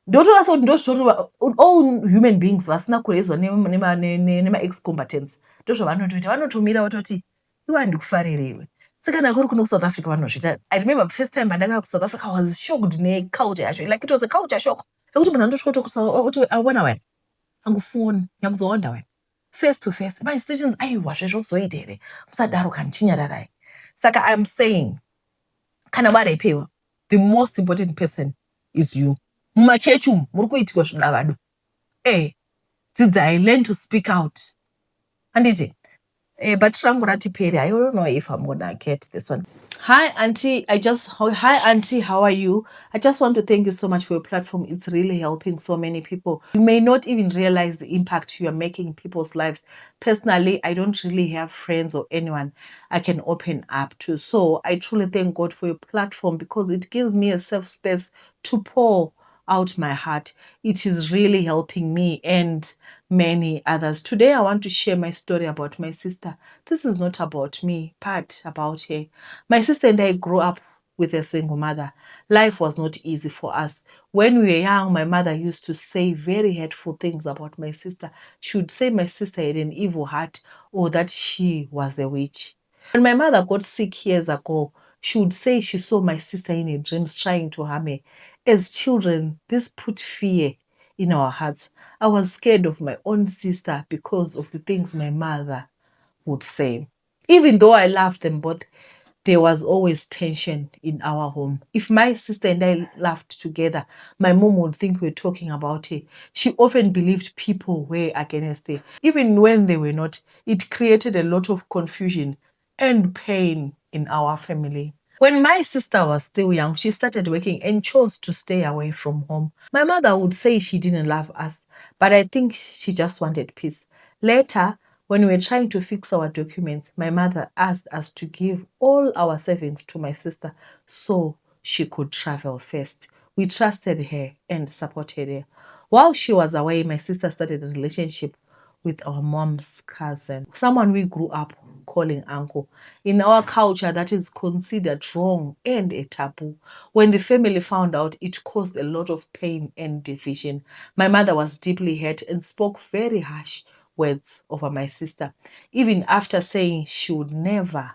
ndotoona sekuti ndozvitori all human beings vasina kurezwa nema-ex combatants, ndozvavanotoita. Vanotomira vototi, "Iwe, handikufaririwe." Sekana kuri kuno kuSouth Africa vanozviita. I remember first time pandakauya kuSouth Africa, I was shocked neculture yacho. Like, it was a culture shock yekuti munhu anotosvika oti, "Awona wena, angufoni nyakuzoonda wena," face to face. Manje situations, aiwa, zvezvo kuzoita here? Musadaro kani, chinyararai. Saka I'm saying, kana warepewa, the most important person is you. Mumachechi umu muri kuitikwa zvidavado. Dzidzai, learn to speak out, handiti? But rangu rati peri. I don't know if I'm gonna get this one. Hi auntie, I just hi auntie, how are you? I just want to thank you so much for your platform. It's really helping so many people. You may not even realize the impact you are making in people's lives. Personally, I don't really have friends or anyone I can open up to. So I truly thank God for your platform because it gives me a safe space to pour out my heart. It is really helping me and many others. Today, I want to share my story about my sister. This is not about me, but about her. My sister and I grew up with a single mother. Life was not easy for us. When we were young, my mother used to say very hurtful things about my sister. She would say my sister had an evil heart or that she was a witch. When my mother got sick years ago, she would say she saw my sister in her dreams trying to harm her. As children, this put fear in our hearts. I was scared of my own sister because of the things my mother would say. Even though I loved them both, there was always tension in our home. If my sister and I laughed together, my mom would think we were talking about her. She often believed people were against her, even when they were not. It created a lot of confusion and pain in our family. When my sister was still young, she started working and chose to stay away from home. My mother would say she didn't love us, but I think she just wanted peace. Later, when we were trying to fix our documents, my mother asked us to give all our savings to my sister so she could travel first. We trusted her and supported her. While she was away, my sister started a relationship with our mom's cousin, someone we grew up calling uncle. In our culture, that is considered wrong and a taboo. When the family found out, it caused a lot of pain and division. My mother was deeply hurt and spoke very harsh words over my sister, even after saying she would never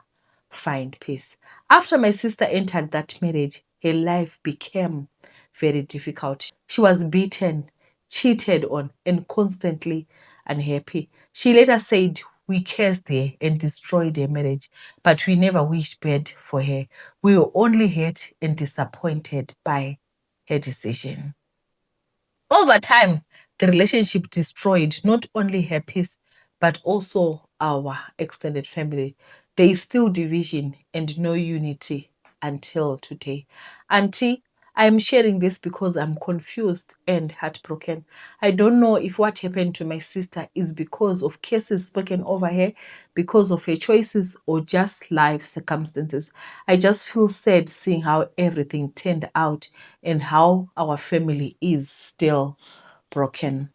find peace. After my sister entered that marriage, her life became very difficult. She was beaten, cheated on, and constantly unhappy. She later said we cursed her and destroyed her marriage, but we never wished bad for her. We were only hurt and disappointed by her decision. Over time, the relationship destroyed not only her peace, but also our extended family. There is still division and no unity until today. Auntie, I'm sharing this because I'm confused and heartbroken. I don't know if what happened to my sister is because of curses spoken over her, because of her choices, or just life circumstances. I just feel sad seeing how everything turned out and how our family is still broken.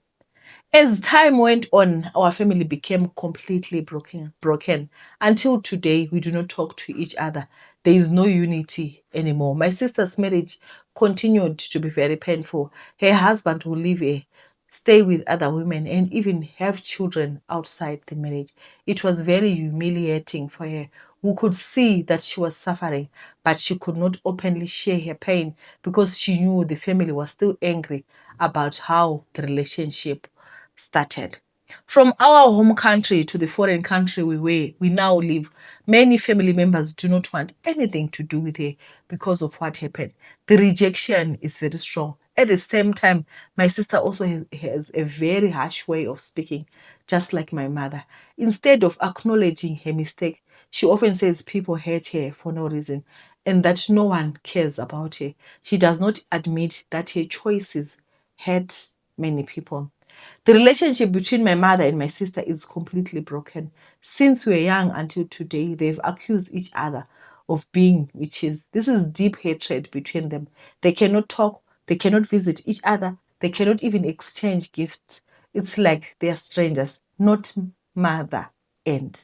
As time went on, our family became completely broken. Until today, we do not talk to each other. There is no unity anymore. My sister's marriage continued to be very painful. Her husband will leave her, stay with other women, and even have children outside the marriage. It was very humiliating for her. We could see that she was suffering, but she could not openly share her pain because she knew the family was still angry about how the relationship started. From our home country to the foreign country we now live, many family members do not want anything to do with her because of what happened. The rejection is very strong. At the same time, my sister also has a very harsh way of speaking, just like my mother. Instead of acknowledging her mistake, she often says people hate her for no reason and that no one cares about her. She does not admit that her choices hurt many people. The relationship between my mother and my sister is completely broken. Since we were young until today, they've accused each other of being witches. This is deep hatred between them. They cannot talk, they cannot visit each other, they cannot even exchange gifts. It's like they are strangers, not mother and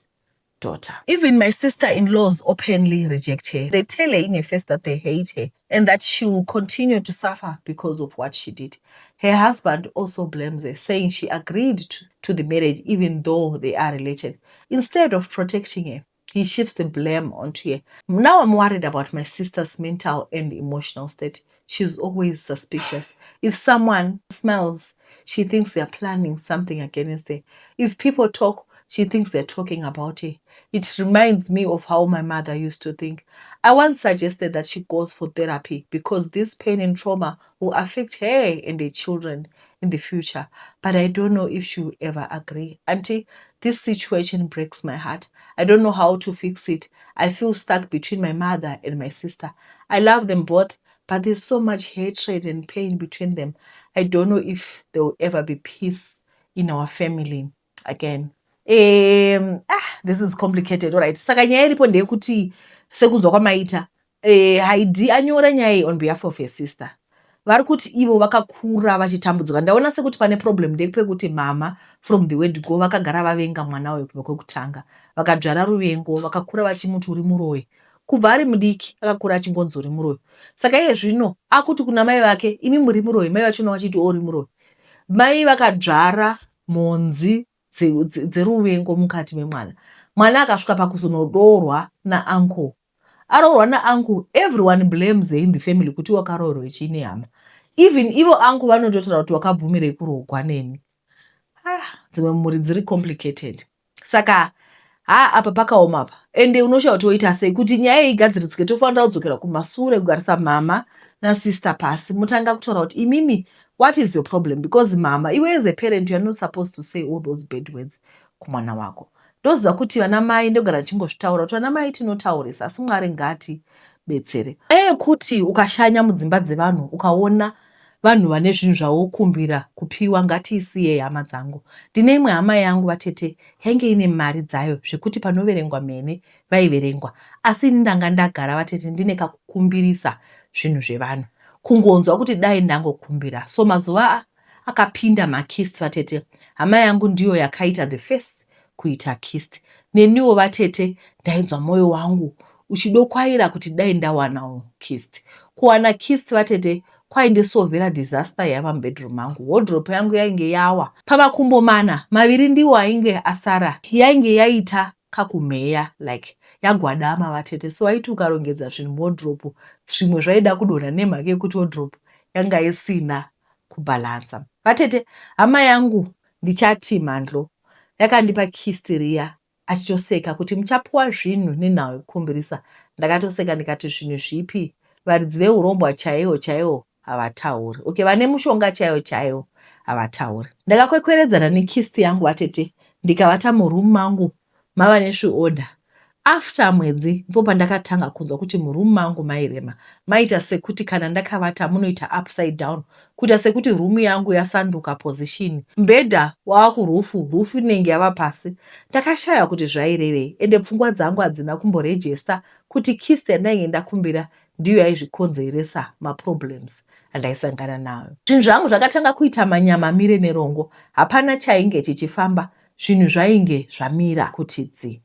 daughter. Even my sister-in-laws openly reject her. They tell her in her face that they hate her and that she will continue to suffer because of what she did. Her husband also blames her, saying she agreed to the marriage even though they are related. Instead of protecting her, he shifts the blame onto her. Now I'm worried about my sister's mental and emotional state. She's always suspicious. If someone smiles, she thinks they're planning something against her. If people talk, she thinks they're talking about her. It reminds me of how my mother used to think. I once suggested that she goes for therapy because this pain and trauma will affect her and her children in the future. But I don't know if she will ever agree. Auntie, this situation breaks my heart. I don't know how to fix it. I feel stuck between my mother and my sister. I love them both, but there's so much hatred and pain between them. I don't know if there will ever be peace in our family again. This is complicated. All right. Saka nyaya iripo ndeyekuti, sekunzwa kwamaita, Haidi anyora nyaya iyi on behalf of her sister. Vari kuti ivo vakakura vachitambudzika. Ndaona sekuti pane problem ndepekuti mama from the word go vakagara vavenga mwana uyu kubva kwekutanga. Vakadzvara ruvengo, vakakura vachimuti uri muroyi. Kubva ari mudiki akakura achingonzi uri muroyi. Saka iye zvino akuti kuna mai vake, "Imi muri muroyi." Mai vachona vachiti uri muroyi. Mai vakadzvara mhodzi dzeruvengo mukati memwana. Mwana akasvika pakuzonoroorwa nauncle. Aroorwa nauncle, everyone blames her in the family kuti wakaroorwa chine hama. Even ivo uncle vanototaura kuti wakabvumirei kuroorwa neni. Ah, dzimwe mhuri dziri complicated. Saka ha, apa pakaoma apa, ende unoshayiwa kuti woita sei kuti nyaya iyi igadzirisike. Tofanira kudzokera kumasure, kugarisa mama nasister pasi, mutanga kutaura kuti, "Imimi, what is your problem?" Because mama, iwe as a parent, you are not supposed to say all those bad words kumwana wako. Ndoziva kuti vana mai, ndogara ndichingozvitaura kuti vana mai tinotaurisa, asi Mwari ngatibetsere. Yekuti ukashanya mudzimba dzevanhu ukaona vanhu vane zvinhu zvavokumbira kupiwa, ngatiisiyei, hama dzangu. Ndine imwe hama yangu, vatete, yainge ine mari dzayo zvekuti panoverengwa mhene vaiverengwa. Asi ini ndanga ndagara, vatete, ndine kakukumbirisa zvinhu zvevanhu, kungonzwa kuti dai ndangokumbira. So mazuva akapinda macysts, vatete, hama yangu ndiyo yakaita the first kuita cyst. Neniwo, vatete, ndainzwa mwoyo wangu uchidokwaira kuti dai ndawanawo cyst. Kuwana cyst, vatete, kwaindisovhera disaster yaiva mubedroom mangu. Wardrobe yangu yainge yawa pamakumbo mana, maviri ndiwo ainge asara. Yainge yaita kakumheya, like yagwadama, vatete. So aiti ukarongedza zvinhu muwardrobe, zvimwe zvaida kudonha nemhaka yekuti wardrobe yanga isina kubhalansa. Vatete, hama yangu, ndichati Mhandlo, yakandipa cyst riya achitoseka kuti, "Muchapiwa zvinhu nenhau yekukumbirisa." Ndakatoseka ndikati, "Zvinhu zvipi? Varidzi veurombwa chaiwo chaiwo havatauri." Okay, vane mushonga chaiwo chaiwo havatauri. Ndakakwekweredzana necyst yangu, vatete, ndikavata muroom mangu mava nesviorder. After mwedzi ndipo pandakatanga kunzwa kuti muroom mangu mairema. Maiita sekuti kana ndakavata munoita upside down. Kuita sekuti room yangu yasanduka position. Mubhedha wava kuroof, roof inenge yava pasi. Ndakashaya kuti zvairevei ende pfungwa dzangu hadzina kumboregister kuti kist yandainge ndakumbira ndiyo yaizvikonzeresa maproblems andaisangana nayo. Zvinhu zvangu zvakatanga kuita manyama amire nerongo. Hapana chainge chichifamba, zvinhu zvainge zvamira kuti dzi.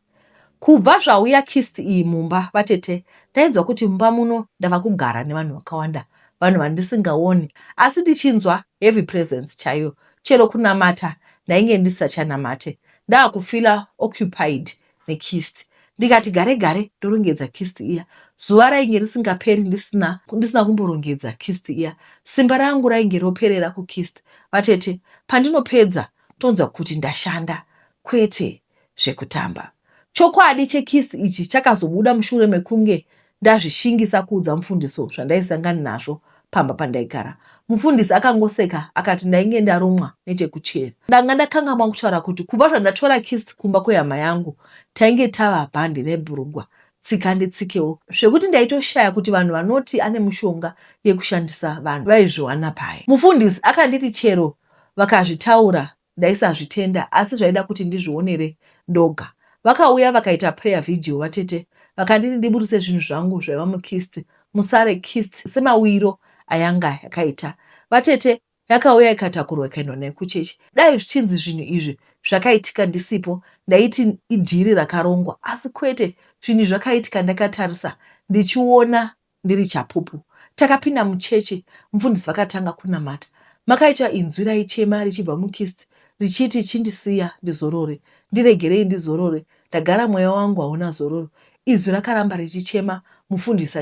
Kubva zvauya kist iyi mumba vatete ndainzwa kuti mumba muno ndava kugara nevanhu vakawanda, vanhu vandisingaoni asi ndichinzwa heavy presence chaiyo. Chero kunamata ndainge ndisisachanamate ndakufeeler occupied nekist. Ndikati gare gare ndorongedza kist iya. Zuva rainge risingaperi ndisina ndisina kumborongedza kist iya. Simba rangu rainge roperera kukist vatete. Pandinopedza ndonzwa kuti ndashanda kwete zvekutamba. Chokwadi chekisi ichi chakazobuda mushure mekunge ndazvishingisa kuudza mufundisi zvandaisangana nazvo pamba pandaigara. Mufundisi akangoseka akati ndainge ndarumwa nechekuchera. Ndanga ndakangamwa kutaura kuti kubva zvandatora kisi kumba kwehama yangu tainge tava bhandi nebhurugwa tsika nditsikewo zvekuti ndaitoshaya kuti vanhu vanoti ane mushonga yekushandisa vanhu vaizviwana pai. Mufundisi akanditi chero vakazvitaura Ndaisazvitenda asi zvaida kuti ndizvionere ndoga. Vakauya vakaita prayer video vatete vakanditi ndiburitse zvinhu zvangu zvaiva mukist musare kist semauyiro ayanga yakaita. Vatete yakauya ikatakurwa ikaendwa nayo kuchechi. Dai zvichinzi zvinhu izvi zvakaitika ndisipo ndaiti idhiri rakarongwa asi kwete zvinhu izvi zvakaitika ndakatarisa ndichiona ndiri chapupu. Takapinda muchechi, mufundisi vakatanga kunamata. Makaita inzwi raichema richibva mukist richiti chindisiya ndizorore, ndiregerei ndizorore, ndagara mweya wangu hauna zororo. Izwi rakaramba richichema mufundisi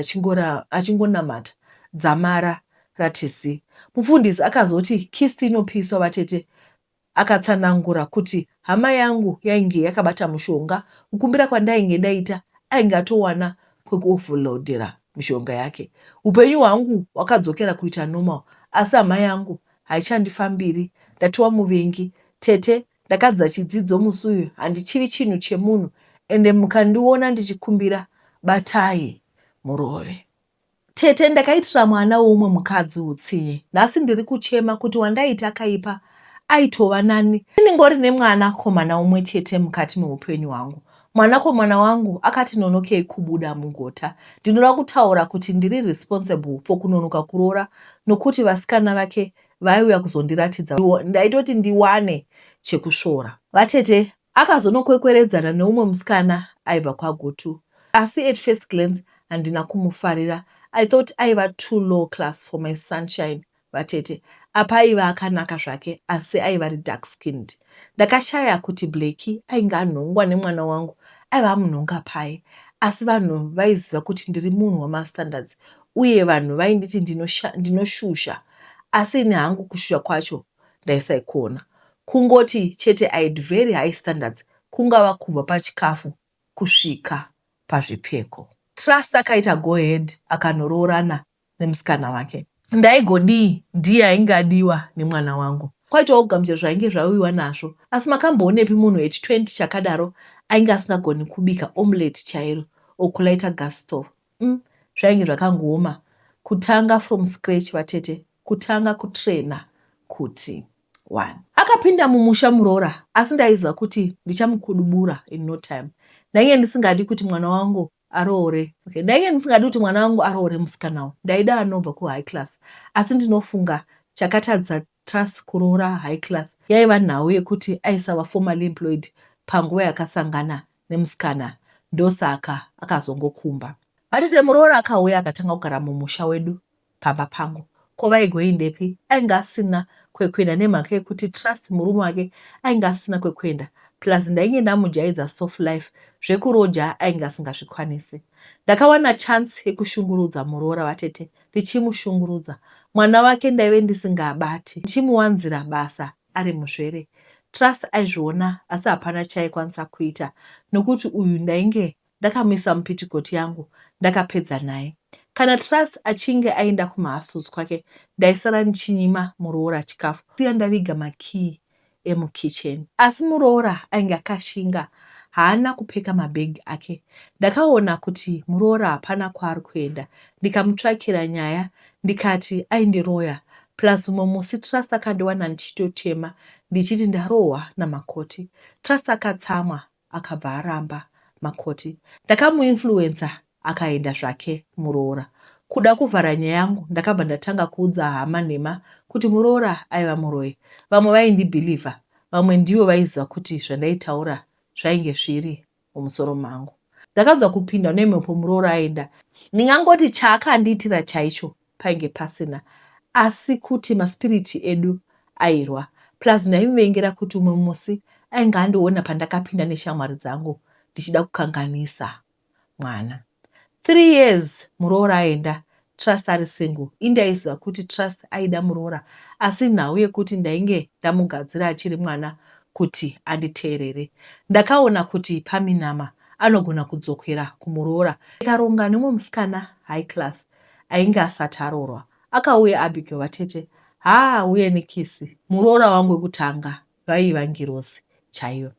achingonamata dzamara rati zii. Mufundisi akazoti kist inopiswa vatete Akatsanangura kuti hama yangu yainge yakabata mushonga, kukumbira kwandainge ndaita ainge atowana kwekuoffloadera mishonga yake. Hupenyu hwangu hwakadzokera kuita normal asi hama yangu haichandifambiri ndatova muvengi. Tete, ndakadzidza chidzidzo musi uyu handichivi chinhu chemunhu ende mukandiona ndichikumbira batai murove. Tete ndakaitira mwana weumwe mukadzi hutsinye nhasi ndiri kuchema kuti wandaiti akaipa aitova nani. Ndingori nemwana komana umwe chete mukati mehupenyu hwangu. Mwanakomana wangu akati nonokei kubuda mugota. Ndinoda kutaura kuti ndiri responsible for kunonoka kuroora nokuti vasikana vake vaiuya kuzondiratidza ndaitoti ndiwane chekusvora. Vatete Akazonokwekweredzana neumwe musikana aibva kwaGutu asi at first glance handina kumufarira. I thought aiva too low class for my sunshine vatete. Apa aiva akanaka zvake asi aiva ari dark skinned. Ndakashaya kuti Blackie ainge anhongwa nemwana wangu aiva amunhonga pai. Asi vanhu vaiziva kuti ndiri munhu wemastandards uye vanhu vainditi ndinoshusha asi ini hangu kushusha kwacho ndaisaikuona. Kungoti chete I had very high standards kungava kubva pachikafu kusvika pazvipfeko. Trust akaita go ahead akanoroorana nemusikana wake. Ndaigodii ndiye ainge adiwa nemwana wangu. Kwaitawo kugamuchira zvainge zvauyiwa nazvo asi makamboonepi munhu at 20 chakadaro ainge asingagoni kubika omelette chairo or kulaita gas stove umm zvainge zvakangooma kutanga from scratch vatete kutanga kutrainer kuti one. Akapinda mumusha muroora asi ndaiziva kuti ndichamukudubura in no time. Ndainge ndisingadi kuti mwana wangu aroore okay. Ndainge ndisingadi kuti mwana wangu aroore musikana uyu. Ndaida anobva kuhigh class asi ndinofunga chakatadza Trust kuroora high class yaiva nhau yekuti aisava formally employed panguva yakasangana nemusikana ndosaka akazongokumba. Vatete muroora akauya akatanga kugara mumusha wedu pamba pangu. Ko vaigoindepi? Ainge asina kwekuenda nemhaka yekuti Trust murume wake ainge asina kwekuenda plus ndainge ndamujaidza soft life zvekuroja ainge asingazvikwanise. Ndakawana chance yekushungurudza muroora vatete ndichimushungurudza. Mwana wake ndaive ndisingabati ndichimuwanzira basa ari muzvere. Trust aizviona asi hapana chaaikwanisa kuita nokuti uyu ndainge Ndakamuisa mupitikoti yangu ndakapedza naye. Kana Trust achinge aenda kumahustles kwake ndaisara ndichinyima muroora chikafu siya ndaviga makey emukitchen. Asi muroora ainge akashinga. Haana kupeka mabag ake. Ndakaona kuti muroora hapana kwaari kuenda ndikamutsvakira nyaya ndikati aindiroya plus umwe musi Trust akandiwana ndichitochema ndichiti ndarohwa namakoti. Trust akatsamwa akabva aramba makoti. Ndakamuinfluencer akaenda zvake muroora. Kuda kuvhara nyaya yangu ndakabva ndatanga kuudza hama nhema kuti muroora aiva muroyi. Vamwe vaindibeliever vamwe ndivo vaiziva kuti zvandaitaura zvainge zviri mumusoro mangu. Ndakanzwa kupindwa nemhepo muroora aenda. Ndingangoti chaakandiitira chaicho painge pasina asi kuti maspiriti edu airwa. Plus ndaimuvengera kuti umwe musi ainge andiona pandakapinda neshamwari dzangu ndichida kukanganisa mwana. 3 years muroora aenda Trust ari single. Ini ndaiziva kuti Trust aida muroora asi nhau yekuti ndainge ndamugadzira achiri mwana kuti anditeerere. Ndakaona kuti paminama anogona kudzokera kumuroora. Ndikaronga nemumwe musikana high class ainge asati aroorwa. Akauya Abigail vatete haa uye nekisi muroora wangu wekutanga vaiva ngirozi chaiyo.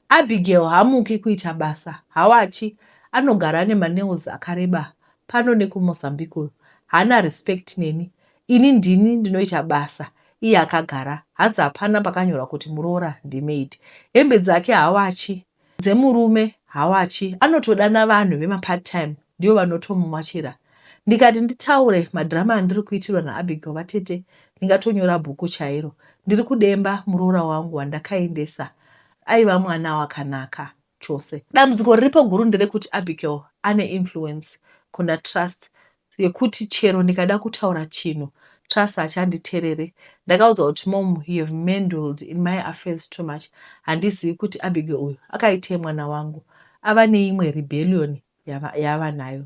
Abigail haamuki kuita basa, hawachi, anogara ane manails akareba pano nekuMozambique uyu. Haana respect neni. Ini ndini ndinoita basa iye akagara. Hanzi hapana pakanyorwa kuti muroora ndimaid. Hembe dzake hawachi, dzemurume hawachi. Anotodana vanhu vemapart time ndivo vanotomuwachira. Ndikati nditaure madrama andiri kuitirwa naAbigail vatete ndingatonyora bhuku chairo. Ndiri kudemba muroora wangu wandakaendesa aiva mwana wakanaka chose. Dambudziko riripo guru nderekuti Abigail ane influence kuna Trust yekuti chero ndikada kutaura chinhu Trust haachanditerere. Ndakaudzwa kuti mom you have meddled in my affairs too much. Handizivi kuti Abigail uyu akaitei mwana wangu. Ava neimwe rebellion yaava nayo.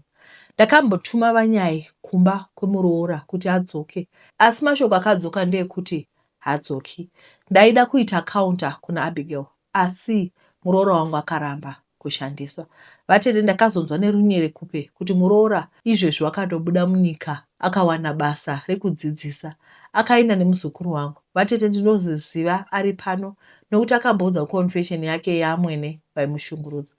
Ndakambotuma vanyai kumba kwemuroora kuti adzoke asi mashoko akadzoka ndeekuti haadzoki. Ndaida kuita counter kuna Abigail asi muroora wangu akaramba kushandiswa. Vatete ndakazonzwa nerunyerekupe kuti muroora izvezvi wakatobuda munyika akawana basa rekudzidzisa. Akaenda nemuzukuru wangu. Vatete ndinoziziva ari pano nokuti akamboudza confession yake yaamwene vaimushungurudza.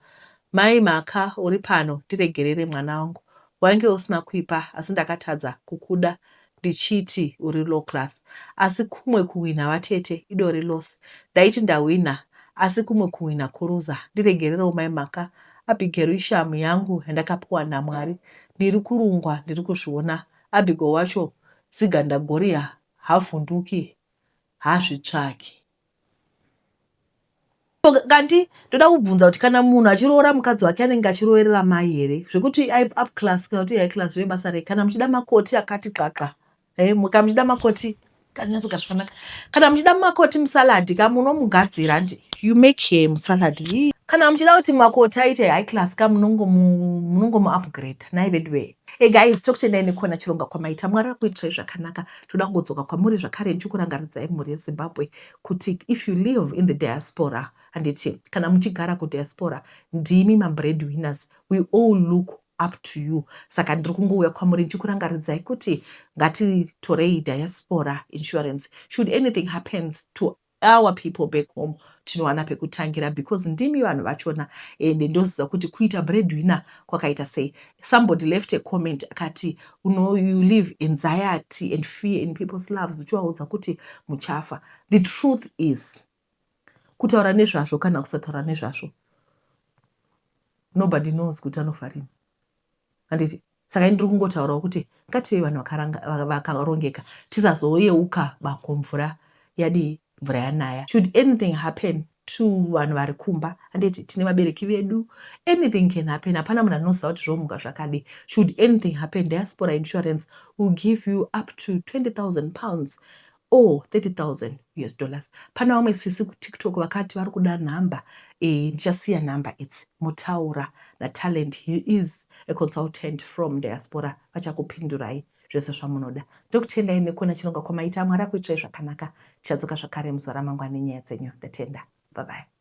Mai Maka uri pano ndiregerere mwana wangu. Wainge usina kuipa asi ndakatadza kukuda ndichiti uri low class. Asi kumwe kuhwinha vatete idori loss. Ndaiti ndahwinha asi kumwe kuhwinha kuruza. Ndiregererewo mai Maka. Abigail ishamhu yangu yandakapiwa naMwari. Ndiri kurungwa ndiri kuzviona. Abigail wacho zigandagoriya havhunduki haazvitsvaki. Kanti ndoda kubvunza kuti kana munhu achiroora mukadzi wake anenge achiroverera mai here zvekuti up class kana kuti high class zvine basa rei kana muchida makoti akati xaxa eh, kana muchida makoti kanyatsogara zvakanaka kana muchida makoti musalad ka munomugadzira ndi you make her musalad kana muchida kuti makoti aite high class ka munongomuupgrade nhai veduwee. Hey guys, tokutendai nekuona chironga kwamaita. Mwari akuitirai zvakanaka. Toda kungodzoka kwamuri zvakare ndichikurangaridzai mhuri yeZimbabwe kuti if you live in the diaspora, handiti kana muchigara kudiaspora ndimi mabreadwinners. We all look up to you. Saka ndiri kungouya kwamuri ndichikurangaridzai kuti ngatitorei diaspora insurance. Should anything happens to our people back home tinowana pekutangira because ndimi vanhu vachona ende ndoziva kuti kuita breadwinner kwakaita sei. Somebody left a comment akati you know, you live anxiety and fear in people's lives uchivaudza kuti muchafa. The truth is kutaura nezvazvo kana kusataura nezvazvo nobody knows kuti anofa rini handiti. Saka ini ndiri kungotaurawo kuti ngative vanhu vakarongeka tisazoyeuka bako mvura yadii mvura yanaya. Should anything happen to vanhu vari kumba handiti tine vabereki vedu anything can happen hapana munhu anoziva kuti zvomuka zvakadii. Should anything happen diaspora insurance will give you up to 20,000 pounds or 30,000 US dollars. Pana vamwe sisi kuTikTok vakati vari kuda nhamba eh, ndichasiya nhamba idzi motaura naTalent he is a consultant from diaspora vachakupindurai zvese zvamunoda. Ndokutendai nekuona chironga kwamaita Mwari akuitirai zvakanaka. Tichadzoka zvakare muzuva ramangwana nenyaya dzenyu. Ndatenda. Bye bye.